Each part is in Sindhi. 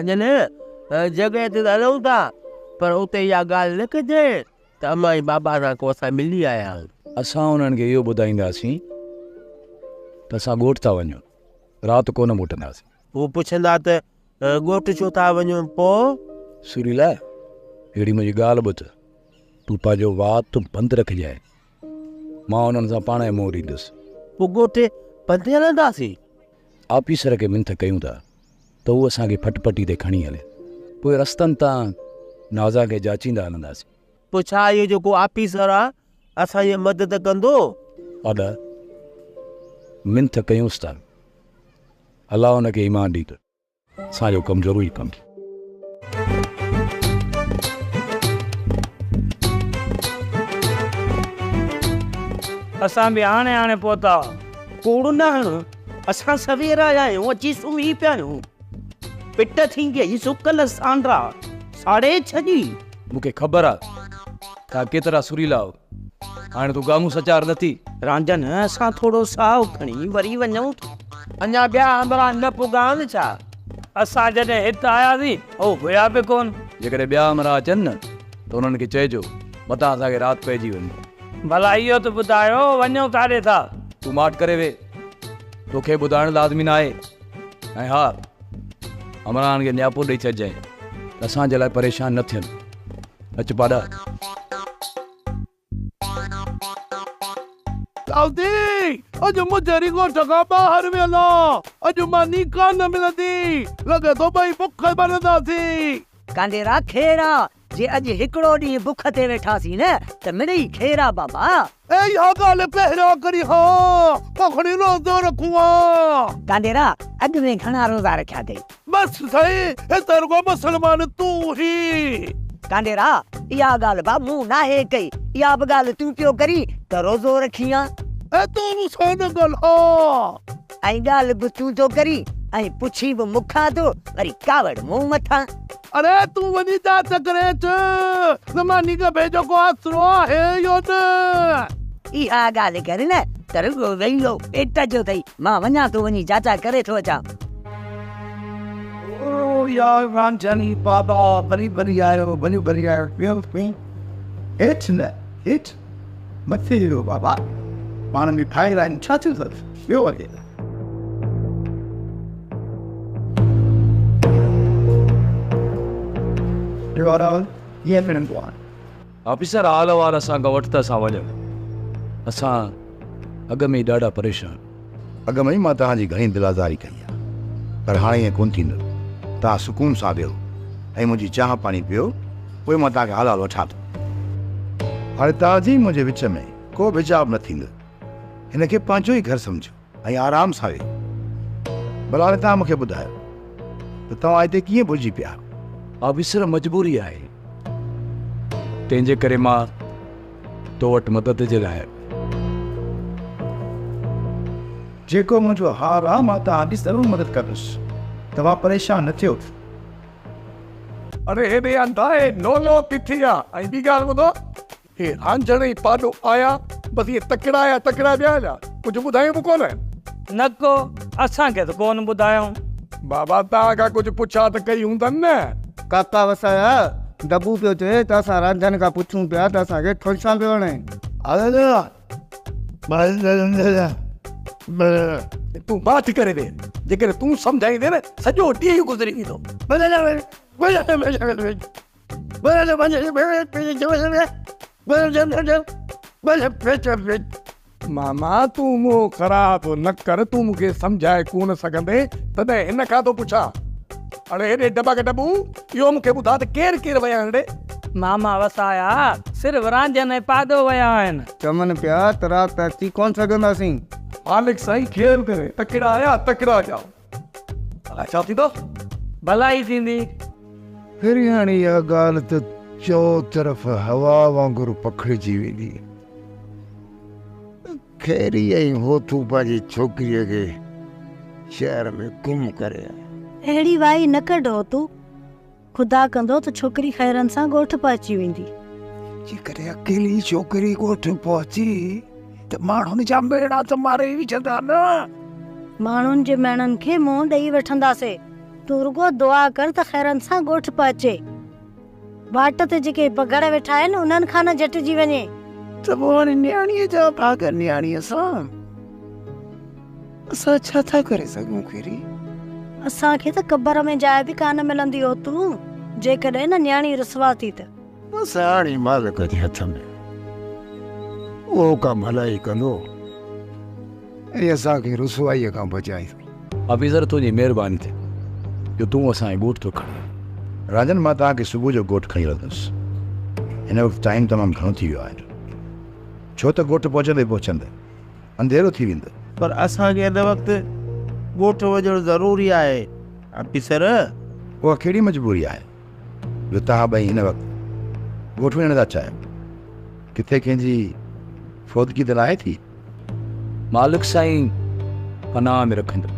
رانجهن، جڳهه تي ته هلون ٿا، پر اتي اها ڳالهه نه ڪجانء ته امان ۽ بابا سان ڪو اسان ملي آيا آهيون. اسان انهن کي اهو ٻڌائينداسين ته اسان ڳوٺ ٿا وڃون، رات ڪونه موٽنداسين. هو پڇندا ته ڳوٺ ڇو ٿا وڃو پوء؟ سريلا، ههڙي منهنجي ڳالهه ٻڌ، تون پنهنجو وات بند رکجانء، مان انهن سان پاڻهي منهن ڏيندس. پوء ڳوٺ پنڌ هلنداسين؟ آفيسر کي منٿ ڪيون ٿا ته هو اسان کي ڦٽ پٽي تي کڻي هلي، پوء رستن تان نازان کي جاچيندا هلنداسين. پوء ڇا اهو جيڪو آفيسر آ، اسان جي مدد ڪندو؟ ادا، منٿ ڪيونس ٿا، الله ان کي ايمان ڏيندو. اسان جو ڪم ضروري ڪم. اسان به هاڻي هاڻي پهتا. ڪوڙ نه هڻ، اسان سوير آيا آهيون، اچي سمهي پيا آهيون. پٽ ٿي گئي سڪل سانڊرا ساڙي ڇڏي. مون کي خبر آ توهان ڪيترا سريلا آهيو. هاڻي تون گامون سچار نه ٿي. رانجهن، اسان ٿورو ساهه کڻي وري وڃون ٿا. اڃا ٻيا همراهه نه پڳا آهن ڇا؟ اسان جڏهن هت آياسين، هو هيا به ڪونه. جيڪڏهن ٻيا همراهه اچن نه ته انهن کي چئجو، متان اسان کي رات پئجي وڃي. ڀلا اهو ته ٻڌايو، وڃون ڪاڏي ٿا؟ تون ماٺ ڪري ويهه. توکي ٻڌائڻ لازمي ناهي. ۽ ها، همراهن کي نياپو ڏئي ڇڏجانء ته اسان جي لاء پريشان نه ٿين. اچ پاڏا. دائودي، اڄ مجري ڳوٺ کان ٻاهر ويل آ. اڄ ماني ڪانه ملندي. لڳي ٿو ٻئي بک مرنداسين. ڪانڊيرا خير آ، جي اڄ هڪڙو ڏينهن بک تي ويٺاسين نه ته مڙئي خير آ بابا. اي اها ڳالهه پهريان ڪرين ها، پوء کڻي روزو رکون ها. ڪانڊيرا، اڳ ۾ گهڻا روزا رکيا اٿئي؟ بس سائين، هتي رڳو مسلمان تون ئي. ڪانڊيرا، اها ڳالهه با مون ناهي ڪئي، اها به ڳالهه تون پيو ڪرين ته روزو رکين ها. اي تون مون سان نه ڳالهاء. ۽ ڳالهه به تون ٿو ڪرين ۽ پڇين به مون کان ٿو، وري ڪاوڙ مون مٿان. اڙي تون وڃي جاچ ڪري اچ ته ماني ڳڀي جو ڪو آسرو آهي يا نه. اها ڳالهه ڪر نه ته رڳو ويلو پيٽ جو اٿئي. مان وڃان ٿو وڃي جاچا ڪري ٿو اچان. او يار رانجهڻي بابا ڀلي ڀلي آيو ڀلي ڀلي آيو ويهو ويهو هيٺ نه هيٺ مٿي ويهو بابا پاڻ ۾ ڀائر آهيون ڇا ٿيو اٿس ويهو اڳي. آفيسر حال احوال اسان کان وٺ ته اسان وڃون. اسان اڳ ۾ ئي ڏاڍا پريشان. اڳ ۾ ئي مان توهان جي گهڻي دل آزاري ڪئي آهي پر هاڻي ائين ڪونه ٿيندو. توهان سڪون سان ويهو ۽ منهنجي چانهه پاڻي پيئو پوء مان توهان کي حال احوال وٺان ٿو. هاڻي توهان جي ۽ منهنجي وچ ۾ ڪو به حجاب نه ٿيندو. هن کي پنهنجو ئي گهر سمجهو. ۽ آرام سان ويهي. ڀلا هاڻي توهان مون کي ٻڌايو ته توهان هتي ڪيئن ڀلجي پيا؟ آفيسر مجبوري آهي، تنهن جي ڪري مان تو وٽ مدد جي لاء آيو. جيڪو منهنجو حال آ مان توهان جي ضرور مدد ڪندس، توهان پريشان نه ٿيو. اڙي هيڏي انڌا هي لولو ڪٿي آ؟ ۽ ٻي ڳالهه ٻڌو هي رانجهڻ ۽ پاڏو آيا، بس ائين تڪڙا آيا تڪڙا ويا هليا، ڪجهه ٻڌايائون به ڪونه. نه ڪو، اسان کي ته ڪونه ٻڌايائون. بابا توهان کان ڪجهه پڇا ته ڪئي هوندن نه؟ ڪاڪا وسايا، ڊبو پيو چئي ته اسان رانجهن کان پڇون پيا ته اسان کي ٺونشان پيو هڻي. تون ماٺ ڪري ويهه، جيڪڏهن تون سمجهائيندين نه سڄو ڏينهن ئي گذري ويندو. ماما تون منهن خراب نه ڪر، تون مون کي سمجهائي ڪونه سگهندين، تڏهن هن کان ٿو پڇان. اڙي هيڏي ڊبڪ ڊبو، اهو مون کي ٻڌاء ته ڪير ڪير ويا آهن ڙي؟ ماما وسايا، صرف رانجهن ۽ پاڏو ويا آهن. چون پيا ته رات اچي ڪونه سگهنداسين. مالڪ سائين خير ڪري، تڪڙا آيا تڪڙا ويا. الائي ڇا ٿيندو؟ ڀلائي ٿيندي. پھريان اها ڳالهه ته چؤطرف هوا وانگر پکڙجي ويندي. خيري ۽ هوٿو پنهنجي ڇوڪريء کي شهر ۾ گم ڪري آيا. اهڙي وائي نه ڪڍ هوتو. خدا ڪندو ته ڇوڪري خيرن سان ڳوٺ پهچي ويندي. جيڪڏهن اڪيلي ڇوڪري ڳوٺ پهچي ته ماڻهن جا ميڻا ته ماري وجهندا نه. ماڻهن جي ميڻن کي منهن ڏئي وٺنداسي. تون رڳو دعا ڪر ته خيرن سان ڳوٺ پهچي. واٽ تي جيڪي بگهڙ ويٺا آهن، انهن کان نه جهٽجي وڃي. ته پوء هاڻي نياڻيء جا ڀاڳ نياڻيء سان، اسان ڇا ٿا ڪري سگهون خيري؟ اسان کي ته قبر ۾ جاء به ڪانه ملندي اوتو، جيڪڏهن نه نياڻي رسوا ٿي ته. بس هاڻي مالڪ جي هٿ ۾، اهو ڪا ڀلائي ڪندو ۽ اسان کي رسوائيء کان بچائيندو. آفيسر تنهنجي مهرباني ٿئي جو تون اسان کي ڳوٺ ٿو کڻين. راجن مان توهان کي صبح جو ڳوٺ کڻي هلندس. هن وقت ٽائيم تمام گهڻو ٿي ويو آهي. ڇو ته ڳوٺ پهچندي پهچندي انڌيرو ٿي ويندو. پر اسان کي هن وقت ڳوٺ وڃڻ ضروري آهي آفيسر. اها ڪهڙي مجبوري آهي جو توهان ٻئي هن وقت ڳوٺ وڃڻ ٿا چاهيو؟ ڪٿي ڪنهن جي فوتگي ته ناهي ٿي؟ مالڪ سائين پناهه ۾ رکندو.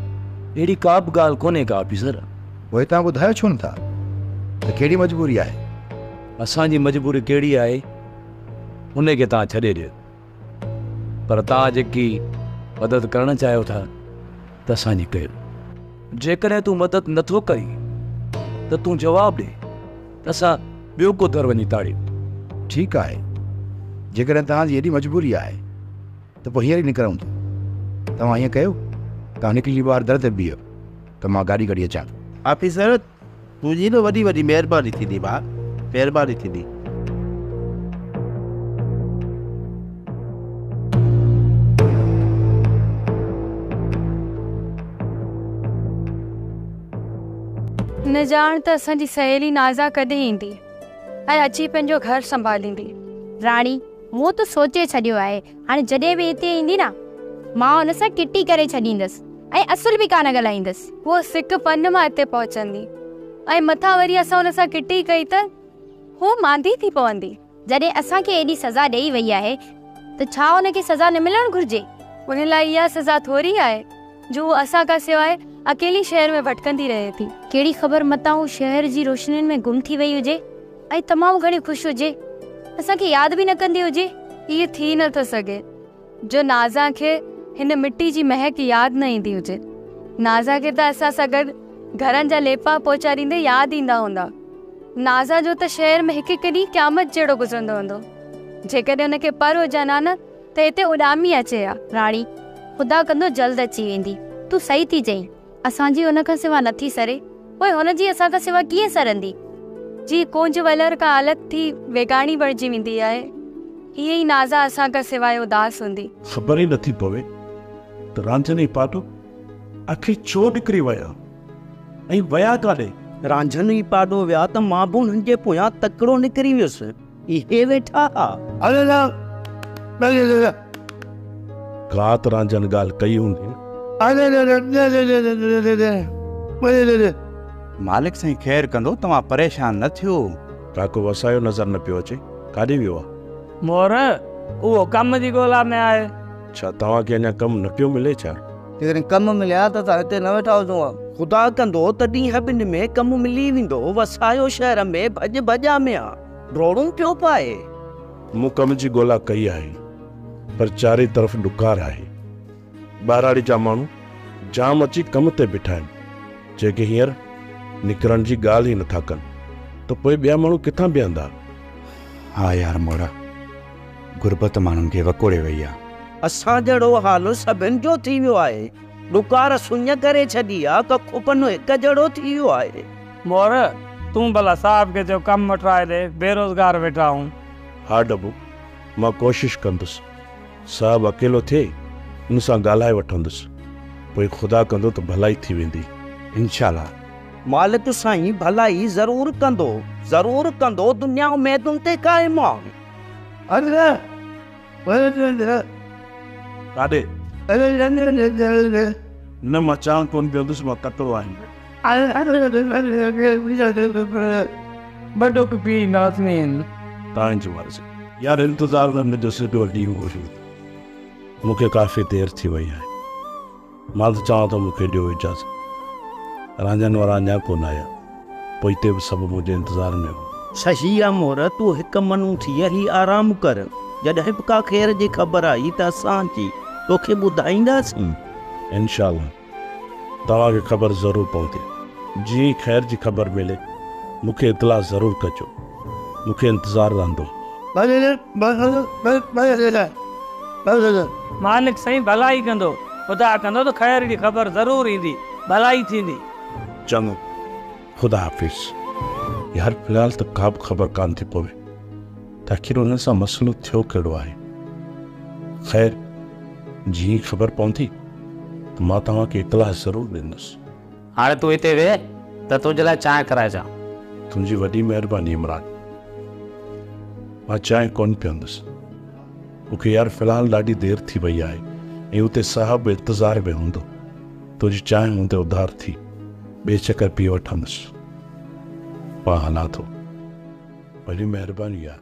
اهڙي ڪا به ڳالهه ڪونهي ڪا آفيسر. پوء توهان ٻڌايو ڇو نٿا ته ڪهڙي مجبوري آهي؟ اسان جي مجبوري ڪهڙي آهي ان کي توهان ڇڏي ڏيو. پر توهان جيڪي مدد ڪرڻ چاهيو ٿا ته اسان جي ڪيو. جيڪڏهن تون مدد نٿو ڪرين ته تون جواب ڏي ته اسان ٻيو ڪو در وڃي تاڙيون. ٺيڪ آهي، جيڪڏهن توهان جي ايڏي مجبوري آهي ته پوء هينئر ئي نڪرون ٿا. توهان ائين ڪيو، توهان نڪري ٻاهر در تي بيهو ته مان گاڏي ڪڍي اچان ٿو. آفيسر، تنهنجي نه وڏي وڏي مهرباني ٿيندي ڀاء، مهرباني ٿيندي. نه ڄاڻ ته اسان جي سهيلي نازا ڪڏهن ايندي ۽ اچي پنهنجو گهر سنڀاليندي. راڻي، مون ته سوچي ڇڏيو آهي، هاڻي جڏهن به هتي ايندي نه، مان هن سان ڪٽي ڪري ڇڏيندس ۽ اصل به ڪانه ڳالهائيندس. هوء سڪ پن مان هتي پهچندي ۽ مٿان وري اسان هن سان ڪٽي ڪئي ته هوء ماندي ٿي پوندي. جڏهن اسان کي ايڏي سزا ڏئي وئي آهي ته ڇا هن کي سزا نه ملڻ گهرجي؟ ان لاء اها سزا ٿوري آهي جو هوء اسان کان سواء اڪيلي شهر ۾ ڀٽڪندي رهي ٿي. ڪهڙي خبر متان هوء شهر جي روشنين ۾ گم ٿي وئي هجي ۽ تمام گهڻي خوش هجي، اسان کي ياد به نه ڪندي هجي. ائين ٿي نه ٿو سگهي جو نازان کي هن مٽي جي مهڪ ياد نه ايندي هجي. نازان کي ته اسان سان گڏ گهرن جا ليپا پوچا ڏيندي ياد ايندا هوندا. نازان جو ته شهر ۾ هڪ هڪ ڏينهن قيامت جهڙو گذرندو هوندو. جيڪڏهن هن کي پر هجن ها نه ته هتي اڏامي اچي ها. راڻي، خدا ڪندو جلد اچي ويندي. تون صحيح ٿي چئين. اسان جي هن کان سوا نه ٿي سري، پوء هن جي اسان کان سوا ڪيئن سرندي؟ جيئن ڪونج ولر کان الڳ ٿي ويڳاڻي بڻجي ويندي آهي، ايئن ئي نازا اسان کان سواء اداس هوندي. خبر ئي نٿي پوي ته رانجهن ۽ پاٽو آخر ڇو نڪري ويا ۽ ويا ڪاڏي؟ رانجهن ۽ پاڏو ويا ته مان به انهن جي پويان تڪڙو نڪري ويس. اهي ويٺا ها. ڪا ته رانجهن ڳالهه ڪئي هوندي نه. مالڪ سائين خير ڪندو توهان پريشان نه ٿيو. ڪاڪو وسايو نظر نه پيو اچي ڪاڏي ويو آ؟ مور، اهو ڪم جي ڳولا ۾ آهي. ڇا توهان کي اڃا ڪم نه پيو ملي ڇا؟ جيڪڏهن ڪم ملي ها ته اسان هتي نه ويٺا هجون ها. خدا ڪندو ته ڏينهن ٻن ۾ ڪم ملي ويندو. وسايو شهر ۾ ڀڄ ڀڄان ۾ آ. ڊوڙون پيو پائي. مون ڪم جي ڳولا ڪئي آهي، پر چارئي طرف ڏڪار آهي. ٻهراڙي جا ماڻهو جام اچي ڪم تي بيٺا آهن، جيڪي هينئر نڪرڻ جي ڳالهه ئي نٿا ڪن ته پوء ٻيا ماڻهو ڪٿان بيهندا؟ ها يار موڙا، غربت ماڻهن کي وڪوڙي وئي آ. اسان جهڙو حال سڀن جو ٿي ويو آهي. ڏڪار سڃ ڪري ڇڏي آ، ڪک پن هڪ جهڙو ٿي ويو آهي. مور، تون ڀلا صاحب کي چئو ڪم وٺرائي ڏي، بيروزگار ويٺا آهون. ها ڊبو، مان ڪوشش ڪندس. صاحب اڪيلو ٿئي، ان سان ڳالهائي وٺندس. پوء خدا ڪندو ته ڀلائي ٿي ويندي. انشاء الله. مالڪ سائين ڀلائي ضرور ڪندو، ضرور ڪندو، دنيا اميدن تي قائم آ. ڪاڏي؟ نه مان چانهه ڪونه پيئندس، مان تڪڙو آهيان. ٻه ڍڪ پي نازنين. تان جي مرضي. يار انتظار ۾ منهنجو سڄو ڏينهن گذري ويو. مون کي ڪافي دير ٿي وئي آهي. مان ته چوان ٿو مون کي ڏيو اجازت. رانجهن وارا اڃا ڪونه آيا. پوئتي به سڀ منهنجي انتظار ۾ هئا. صحيح آ مور، تون هڪ منو ٿي هي آرام ڪر. جڏهن به ڪا خير جي خبر آئي ته اسان اچي توکي ٻڌائينداسين. انشاء الله. توهان کي خبر ضرور پوندي. جيئن ئي خير جي خبر ملي، مون کي اطلاع ضرور ڪجو. مون کي انتظار رهندو. مالڪ سائين ڀلائي ڪندو. خدا ڪندو ته خير جي خبر ضرور ايندي. ڀلائي ٿيندي. چڱو، خدا حافظ. يار في الحال ته ڪابه خبر ڪانه ٿي پوي ته آخر انهن سان مسئلو ٿيو ڪهڙو آهي. خير جيئن ئي خبر پوندي ته مان توهان کي اطلاع ضرور ڏيندس. هاڻي تون هتي ويهه ته تنهنجي لاء چانهه ڪرائي اچان. تنهنجي وڏي مهرباني عمران. مان چانهه ڪونه پيئندس. مون کي يار في الحال ڏاڍي دير ٿي وئي آهي ۽ اتي صاحب به انتظار ۾ هوندو. تنهنجي چانهه مون تي اڌار ٿي. ٻئي چڪر پي وٺندس. مان هلان ٿو. وڏي مهرباني يار.